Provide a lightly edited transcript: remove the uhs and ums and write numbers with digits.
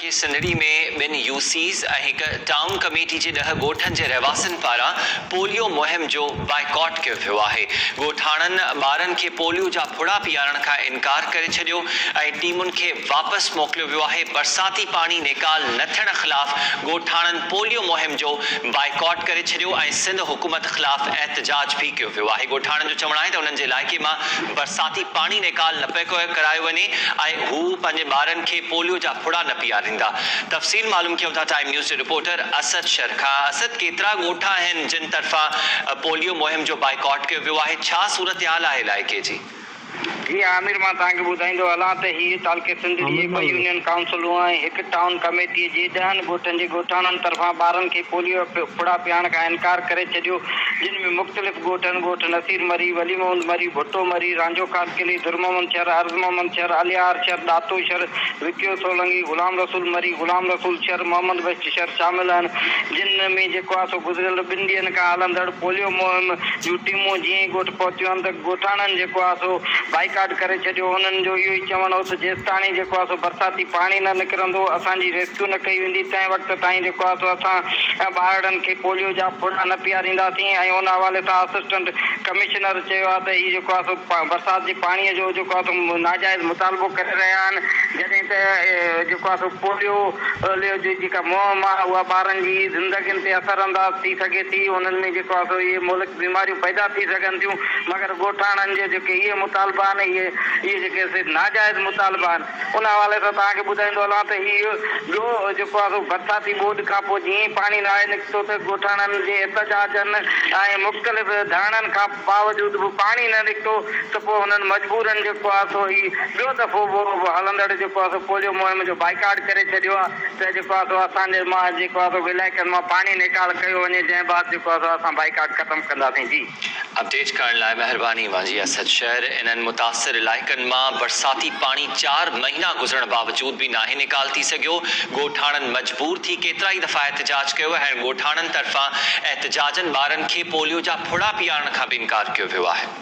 علائقي سنڌڙي ۾ ٻن U Cs ۽ هڪ ٽائون ڪميٽي جي ڏهه ڳوٺن جي رهواسين پاران پوليو مهم جو بائيڪاٽ ڪيو ويو آهي. ڳوٺاڻن ٻارن کي پوليو جا ڦڙا پيارڻ کان انڪار ڪري ڇڏيو ۽ ٽيمن کي واپس موڪليو ويو آهي. برساتي پاڻي نيڪال نه ٿيڻ خلاف ڳوٺاڻن پوليو مهم جو بائيڪاٽ ڪري ڇڏيو ۽ سنڌ حڪومت خلاف احتجاج به ڪيو ويو آهي. ڳوٺاڻن جو چوڻ آهي ته انهن جي علائقي مان برساتي پاڻي نيڪال نه پيو ڪرايو وڃي ۽ هو پنهنجي ٻارن کي پوليو جا ڦڙا نه پياريندا. تفصيل معلوم ڪيون ٿا ٽائيم نيوز جي رپورٽر اسد شر کان. اسد ڪيترا ڳوٺ آهن جن طرفان پوليو مهم جو بائيڪاٽ ڪيو ويو آهي ڇا صورتحال آهي علائقي جي؟ جي عامر مان توهان کي ٻڌائيندو هلان ته هيء تعلقي سنڌڙي جي ٻه يونين ڪائونسلون ۽ هڪ ٽائون ڪميٽيء جي ڏهن ڳوٺن جي ڳوٺاڻن طرفان ٻارن کي پوليو ڦڙا پيارڻ کان انڪار ڪري ڇڏيو جن ۾ مختلف ڳوٺن ڳوٺ نصير مري، ولي محمد مري، ڀٽو مري، رانجهو خاصخيلي، در محمد شر، عرض محمد شر، اليار شر، ڏاتو شر، وڪيو سولنگي، غلام رسول مري، غلام رسول شر، محمد بخش شر شامل آهن جن ۾ جيڪو آهي سو گذريل ٻن ڏينهن کان هلندڙ پوليو مهم جون ٽيمون جيئن ئي ڳوٺ پهتيون آهن ته ڳوٺاڻن جيڪو آهي سو بائيڪاٽ ڪري ڇڏيو انهن جو اهو ئي چوڻ هو ته جيستاڻي جيڪو آهي سو برساتي پاڻي نه نڪرندو اسان جي ريسڪيو نه ڪئي ويندي تنهن وقت تائين جيڪو آهي سو اسان ٻارڙن کي پوليو جا ڦڙا نه پيارينداسين ۽ ان حوالي سان اسسٽنٽ ڪمشنر چيو آهي ته هي جيڪو آهي سو برسات جي پاڻي جو جيڪو آهي سو ناجائز مطالبو ڪري رهيا آهن جڏهن ته جيڪو آهي سو پوليو جي جيڪا مهم آهي اها ٻارن جي زندگين تي اثر انداز ٿي سگهي ٿي انهن ۾ جيڪو آهي سو اهي مهلڪ بيماريون پيدا ٿي سگهن ٿيون مگر ڳوٺاڻن جي جيڪي اهي مطالبا آهن اهي اهي جيڪي سي ناجائز مطالبا آهن ان حوالي سان توهان کي ٻڌائيندو هلان ته هي ٻيو جيڪو آهي سو برساتي ٻوڏ کان پوء جيئن ئي پاڻي ناهي نڪتو ته ڳوٺاڻن جي احتجاجن ۽ مختلف ڌرڻن کان باوجود به پاڻي نه نڪتو ته پوء هنن مجبورن جيڪو آهي سو هي ٻيو دفعو به هلندڙ جيڪو آهي سو پوليو مهم جو بائيڪاٽ ڪري ڇڏيو آهي ته جيڪو آهي سو اسان جي مان جيڪو آهي سو علائقن مان پاڻي نيڪال ڪيو وڃي جنهن بعد جيڪو آهي سو اسان بائيڪاٽ ختم ڪنداسين جي. اپڊيٽ ڪرڻ لاء مهرباني مانجي اسد شهر انهن متاثر علائقن مان برساتي پاڻي چار مهينا گذرڻ باوجود به ناهي نيڪال ٿي سگهيو ڳوٺاڻن مجبور ٿي ڪيترائي دفعا احتجاج ڪيو ۽ ڳوٺاڻن طرفان احتجاجن ٻارن کي پوليو جا ڦڙا پيارڻ کان به انڪار ڪيو ويو آهي.